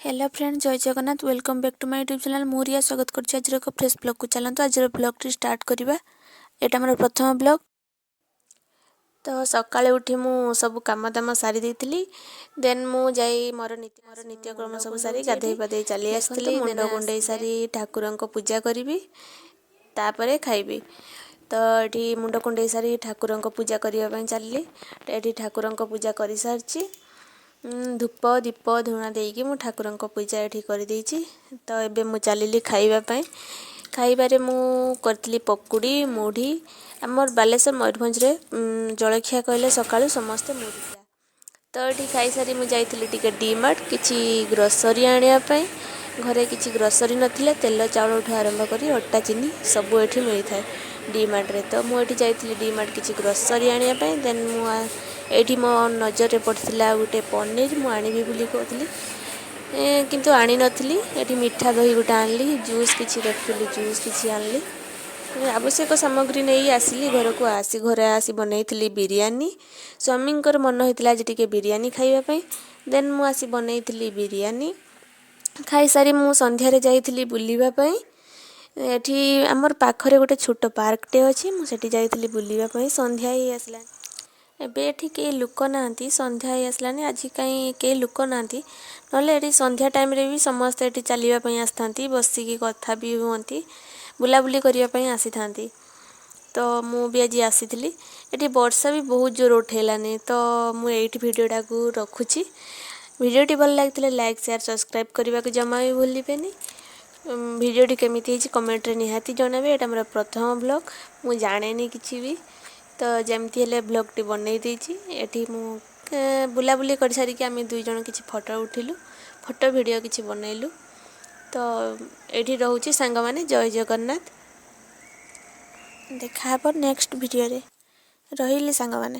Hello friend, Jai Jagannath. Welcome back to my YouTube channel. ମୁଁ ରିୟା, ସ୍ୱାଗତ କରୁଛି ଆଜିର ଏକ ଫ୍ରେଶ୍ ବ୍ଲଗ୍କୁ। ଚାଲନ୍ତୁ, ଆଜିର ବ୍ଲଗ୍ଟି ଷ୍ଟାର୍ଟ କରିବା। ଏଇଟା ଆମର ପ୍ରଥମ ବ୍ଲଗ୍। ତ ସକାଳେ ଉଠି ମୁଁ ସବୁ କାମ ଦାମ ସାରି ଦେଇଥିଲି। ଦେନ୍ ମୁଁ ଯାଇ ମୋର ନିତ୍ୟକର୍ମ ସବୁ ସାରି ଗାଧେଇ ପାଧେଇ ଚାଲି ଆସିଥିଲି। ମୁଣ୍ଡ କୁଣ୍ଡେଇ ସାରି ଠାକୁରଙ୍କ ପୂଜା କରିବି, ତାପରେ ଖାଇବି। ତ ଏଠି ମୁଣ୍ଡ କୁଣ୍ଡେଇ ସାରି ଠାକୁରଙ୍କ ପୂଜା କରିବା ପାଇଁ ଚାଲିଲି। ଏଠି ଠାକୁରଙ୍କ ପୂଜା କରିସାରିଛି। ଧୂପ, ଦୀପ, ଝୁଣା ଦେଇକି ମୁଁ ଠାକୁରଙ୍କ ପୂଜା ଏଠି କରିଦେଇଛି। ତ ଏବେ ମୁଁ ଚାଲିଲି ଖାଇବା ପାଇଁ। ଖାଇବାରେ ମୁଁ କରିଥିଲି ପକୁଡ଼ି, ମୁଢ଼ି। ଆମର ବାଲେଶ୍ୱର ମୟୂରଭଞ୍ଜରେ ଜଳଖିଆ କହିଲେ ସକାଳୁ ସମସ୍ତେ ମୁଢ଼ି ଚା। ତ ଏଠି ଖାଇସାରି ମୁଁ ଯାଇଥିଲି ଟିକେ ଡି ମାର୍ଟ, କିଛି ଗ୍ରୋସରୀ ଆଣିବା ପାଇଁ। ଘରେ କିଛି ଗ୍ରୋସରୀ ନଥିଲା। ତେଲ, ଚାଉଳଠୁ ଆରମ୍ଭ କରି ଅଟା, ଚିନି ସବୁ ଏଠି ମିଳିଥାଏ ଡି ମାର୍ଟରେ। ତ ମୁଁ ଏଠି ଯାଇଥିଲି ଡି ମାର୍ଟ କିଛି ଗ୍ରୋସରୀ ଆଣିବା ପାଇଁ। ଦେନ୍ ମୁଁ ଏଇଠି ମୋ ନଜରରେ ପଡ଼ିଥିଲା ଗୋଟେ ପନିର, ମୁଁ ଆଣିବି ବୋଲି କହୁଥିଲି, କିନ୍ତୁ ଆଣିନଥିଲି। ଏଠି ମିଠା ଦହି ଗୋଟେ ଆଣିଲି, ଜୁସ୍ କିଛି ରଖିଥିଲି, ଜୁସ୍ କିଛି ଆଣିଲି। ଆବଶ୍ୟକ ସାମଗ୍ରୀ ନେଇ ଆସିଲି ଘରକୁ। ଆସି ଘରେ ଆସି ବନେଇଥିଲି ବିରିୟାନୀ। ସ୍ୱାମୀଙ୍କର ମନ ହେଇଥିଲା ଆଜି ଟିକେ ବିରିୟାନୀ ଖାଇବା ପାଇଁ। ଦେନ୍ ମୁଁ ଆସି ବନେଇଥିଲି ବିରିୟାନୀ। ଖାଇସାରି ମୁଁ ସନ୍ଧ୍ୟାରେ ଯାଇଥିଲି ବୁଲିବା ପାଇଁ। ଏଠି ଆମର ପାଖରେ ଗୋଟେ ଛୋଟ ପାର୍କଟେ ଅଛି, ମୁଁ ସେଠି ଯାଇଥିଲି ବୁଲିବା ପାଇଁ। ସନ୍ଧ୍ୟା ହେଇ ଆସିଲାଣି, ଏବେ ଏଠି କେହି ଲୋକ ନାହାନ୍ତି। ସନ୍ଧ୍ୟା ହେଇ ଆସିଲାଣି, ଆଜି କାହିଁ କେହି ଲୋକ ନାହାନ୍ତି। ନହେଲେ ଏଠି ସନ୍ଧ୍ୟା ଟାଇମ୍ରେ ବି ସମସ୍ତେ ଏଠି ଚାଲିବା ପାଇଁ ଆସିଥାନ୍ତି, ବସିକି କଥା ବି ହୁଅନ୍ତି, ବୁଲାବୁଲି କରିବା ପାଇଁ ଆସିଥାନ୍ତି। ତ ମୁଁ ବି ଆଜି ଆସିଥିଲି ଏଠି। ବର୍ଷା ବି ବହୁତ ଜୋର ଉଠେଇଲାନି। ତ ମୁଁ ଏଇଠି ଭିଡ଼ିଓଟାକୁ ରଖୁଛି। ଭିଡ଼ିଓଟି ଭଲ ଲାଗିଥିଲେ ଲାଇକ୍, ସେୟାର, ସବସ୍କ୍ରାଇବ୍ କରିବାକୁ ଜମା ବି ଭୁଲିବେନି। ଭିଡ଼ିଓଟି କେମିତି ହେଇଛି, କମେଣ୍ଟରେ ନିହାତି ଜଣାଇବେ। ଏଇଟା ମୋର ପ୍ରଥମ ବ୍ଲଗ୍, ମୁଁ ଜାଣେନି କିଛି ବି। ତ ଯେମିତି ହେଲେ ବ୍ଲଗ୍ଟି ବନେଇ ଦେଇଛି। ଏଠି ମୁଁ ବୁଲାବୁଲି କରିସାରିକି ଆମେ ଦୁଇ ଜଣ କିଛି ଫଟୋ ଉଠିଲୁ, ଫଟୋ ଭିଡ଼ିଓ କିଛି ବନେଇଲୁ। ତ ଏଇଠି ରହୁଛି ସାଙ୍ଗମାନେ। ଜୟ ଜଗନ୍ନାଥ। ଦେଖା ହେବ ନେକ୍ସଟ ଭିଡ଼ିଓରେ। ରହିଲି ସାଙ୍ଗମାନେ।